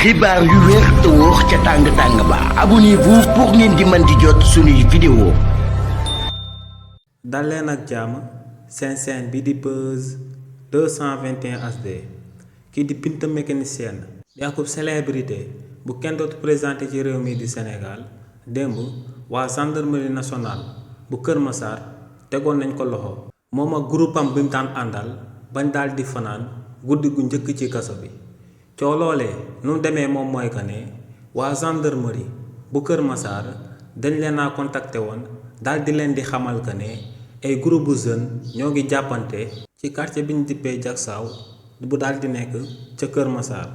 xibaar yu wér te wóor ca tàng-tàng ba abonnez-vous pour ngeen di mën di jot suñuy vidéo. dal leen ak jàmm seen chaîne bi di Buzz 221 HD kii di Binta mécanicienne di akub célébrité bu kenn dootu présenté ci réew mi di Sénégal démb waa gendarmerie nationale bu Kër Massar tegoon nañ ko loxo moom ak groupe am bi mu daan àndal bañ daal di fanaan guddi gu njëkk ci kaso bi. coo loolee nu mu demee moom mooy que ne waa gendarmerie bu Kër Massar dañ leen a contacté woon daal di leen di xamal que ne ay groupe bu jeunes ñoo ngi jàppante ci quartier bi ñu dippee Jaksaaw bu daal di nekk ca Kër Massar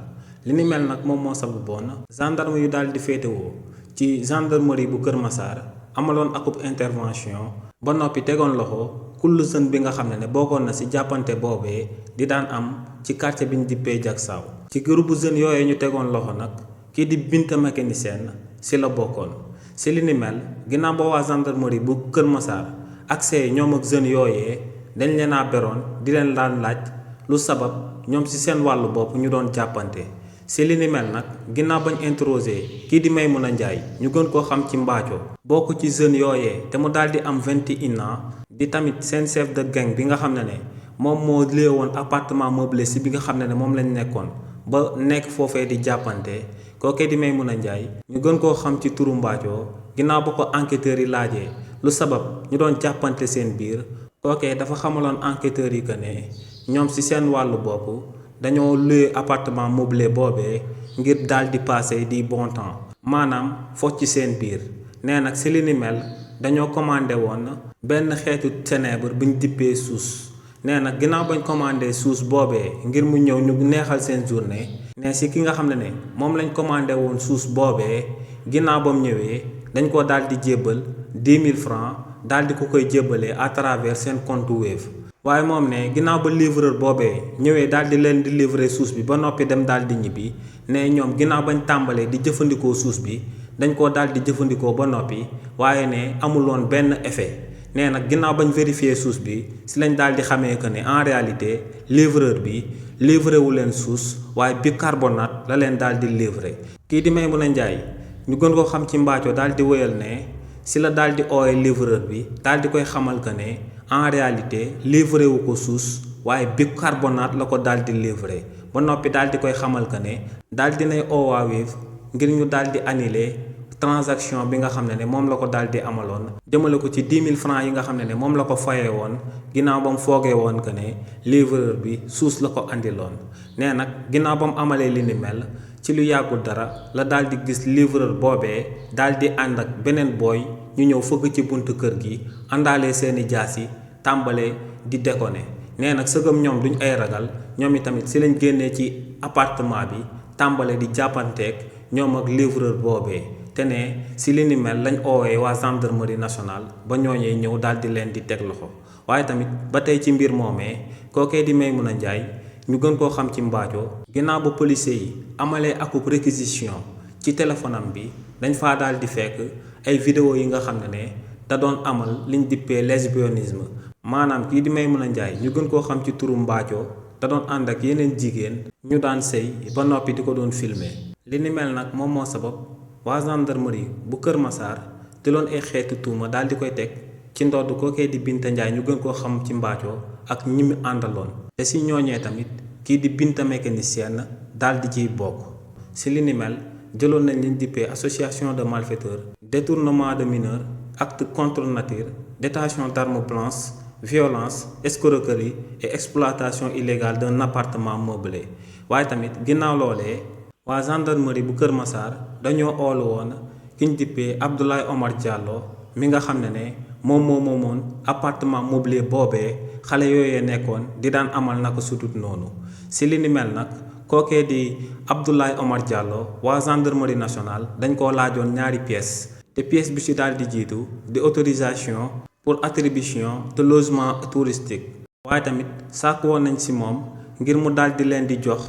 li ni mel nag moom moo sababoon gendarme yu daal di féetewoo ci gendarmerie bu Kër Massar amaloon akub intervention ba noppi tegoon loxo kullu jeune bi nga xam ne bokkoon na ci jàppante boobee di daan am ci quartier bi ñu dippee Jaksaaw ci groupe jeunes yooyu ñu tegoon loxo nag kii di Binta mécanicienne ci la bokkoon ci li ni mel ginnaaw ba waa gendarmerie bu Kër Massar accès ñoom ak jeunes yooyee dañ leen a beroon di leen daan laaj lu sabab ñoom ci seen wàllu bopp ñu doon jàppante ci li ni mel nag ginnaaw bañ interrogé kii di Maymuna Njaay ñu gën koo xam ci mbaaco bokk ci jeunes yooyee te mu daal di am 21 ans di tamit seen chef de gang bi nga xam ne moom moo lee woon appartement meublé ci bi nga xam ne moom lañ nekkoon ba nekk foofee di jàppante kookee di Maymuna Njaay ñu gën koo xam ci turu Mbathio ginnaaw ba ko enquêteurs yi laajee lu sabab ñu doon jàppante seen biir kookee dafa xamaloon enquêteurs yi que ne ñoom ci seen wàllu bopp dañoo luye appartement meublé boobee ngir daal di passé di bon temps maanaam fo ci seen biir nee nag ci li ni mel dañoo commandé woon benn xeetu ténèbre bu ñu dippee suus nee nag ginnaaw bañ commandé suus boobee ngir mu ñëw ñu neexal seen journée ne si ki nga xam ne moom lañ commandé woon suus boobee ginnaaw ba mu ñëwee dañ ko daal di jébbal 10 000 francs daal di ko koy jébbalee à travers seen compte Wave waaye moom ne ginnaaw ba livreur boobee ñëwee daal di leen di livrer suus bi ba noppi dem daal di ñibbi ne ñoom ginnaaw bañ tàmbalee di jëfandikoo suus bi dañ koo daal di jëfandikoo ba noppi waaye ne amuloon benn effet nee nag ginnaaw bañ vérifier suus bi si lañ daal di xamee que ne en réalité livreur bi livré wu leen suus waaye bicarbonate la leen daal di livré kii di Maymuna Njaay ñu gën koo xam ci Mbathio daal di wéyal ne si la daal di ooyee livreur bi daal di koy xamal que ne en réalité livré wu ko suus waaye bicarbonate la ko daal di livré ba noppi daal di koy xamal que ne daal di nay oo waa Wave ngir ñu daal di annuler transaction bi nga xam ne moom la ko daal di amaloon jëmale ko ci 10 000 francs yi nga xam ne moom la ko fayee woon ginnaaw ba mu foogee woon que ne livreur bi suus la ko andiloon nee nag ginnaaw ba mu amalee li ni mel ci lu yàggul dara la daal di gis livreur boobee daal di ànd ak beneen booy ñu ñëw fëgg ci buntu kër gi àndaale seeni jaas yi tàmbalee di déconner nee nag sëgëm ñoom duñ ay ragal ñoom itamit si lañ génnee ci appartement bi tàmbalee di jàppanteeg ñoom ak livreur boobee te ne si li ni mel lañ oowee waa gendarmerie nationale ba ñooñee ñëw daal di leen di teg loxo waaye tamit ba tey ci mbir moomee kookee di Maymuna Njaay ñu gën koo xam ci Mbathio ginnaaw ba policiers yi amalee akub réquisition ci téléphone am bi dañ faa daal di fekk ay vidéo yi nga xam ne da doon amal liñ dippee lesbianisme maanaam kii di Maymuna Njaay ñu gën koo xam ci turu Mbathio da doon ànd ak yeneen jigéen ñu daan sëy ba noppi di ko doon filmer li ni mel nag moom moo sabab waa gendarmerie bu Kër Massar te loon ay xeetu tuuma daal di koy teg ci ndodd kookee di Binta Njaay ñu gën koo xam ci Mbathio ak ñi mu àndaloon te si ñooñee tamit kii di Binta mécanicienne daal di ciy bokk si li ni mel jëloon nañ liñ dippee association de malfaiteurs détournement de mineurs acte contre nature détention d'armes blanches violence escroquerie et exploitation illégale d'un appartement meublé waaye tamit ginnaaw loolee waa gendarmerie bu Kër Massar dañoo oolu woon ki ñu dippee Abdoulaye Omar Diallo mi nga xam ne moom moo moomoon appartement meublé boobee xale yooyee nekkoon di daan amal naka sudut noonu si li ni mel nag kookee di Abdoulaye Omar Diallo waa gendarmerie nationale dañ koo laajoon ñaari pièces te pièce bi ci daal di jiitu di autorisation pour attribution de logement touristique waaye tamit sàkku woon nañ ci moom ngir mu daal di leen di jox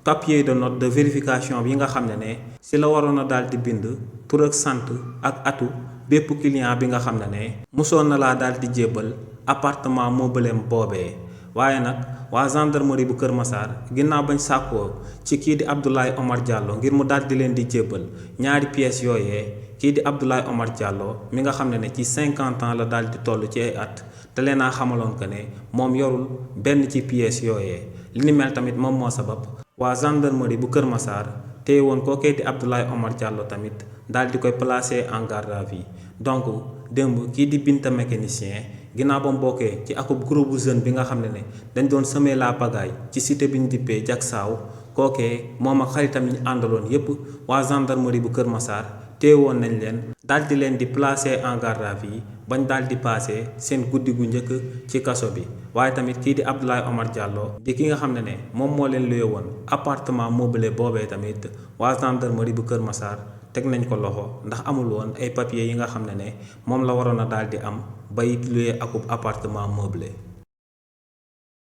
papier de note de vérification bi nga xam ne ci la waroon a daal di bind tur ak sant ak atu bépp client bi nga xam ne mosoon na laa daal di jébbal appartement meublé boobee waaye nag waa gendarmerie bu Kër Massar ginnaaw bañ sàkkoo ci kii di Abdoulaye Omar Diallo ngir mu daal di leen di jébbal ñaari pièces yooyee kii di Abdoulaye Omar Diallo mi nga xam ne ci 50 ans la daal di toll ci ay at te leen a xamaloon que ne moom yorul benn ci pièces yooyee li ni mel tamit moom moo sabab waa gendarmerie bu Kër Massar téye woon kookee di Abdoulaye Omar Diallo tamit daal di koy placer en garde à vue donc démb kii di Binta mécanicien ginnaaw ba mu bokkee ci akub groupe bu jeune bi nga xam ne dañ doon semer la pagaille ci cité bi ñu dippee Jaksaaw kookee moom ak xaritam yi ñu àndaloon yépp waa gendarmerie bu Kër Massar téewoon nañ leen daal di leen di placer en garde à vue bañ daal di passé seen guddi gu njëkk ci kaso bi waaye tamit kii di Abdoulaye Omar Diallo di ki nga xam ne moom moo leen luye woon appartement meublé boobee tamit waa gendarmerie bu Kër Massar teg nañ ko loxo ndax amul woon ay papiers yi nga xam ne moom la waroon a daal di am bay luye akub appartement meublé.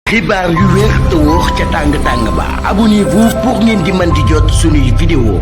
xibaar yu wér te wóor ca tàng tàng ba abonnez-vous pour ngeen di mën di jot suñuy vidéo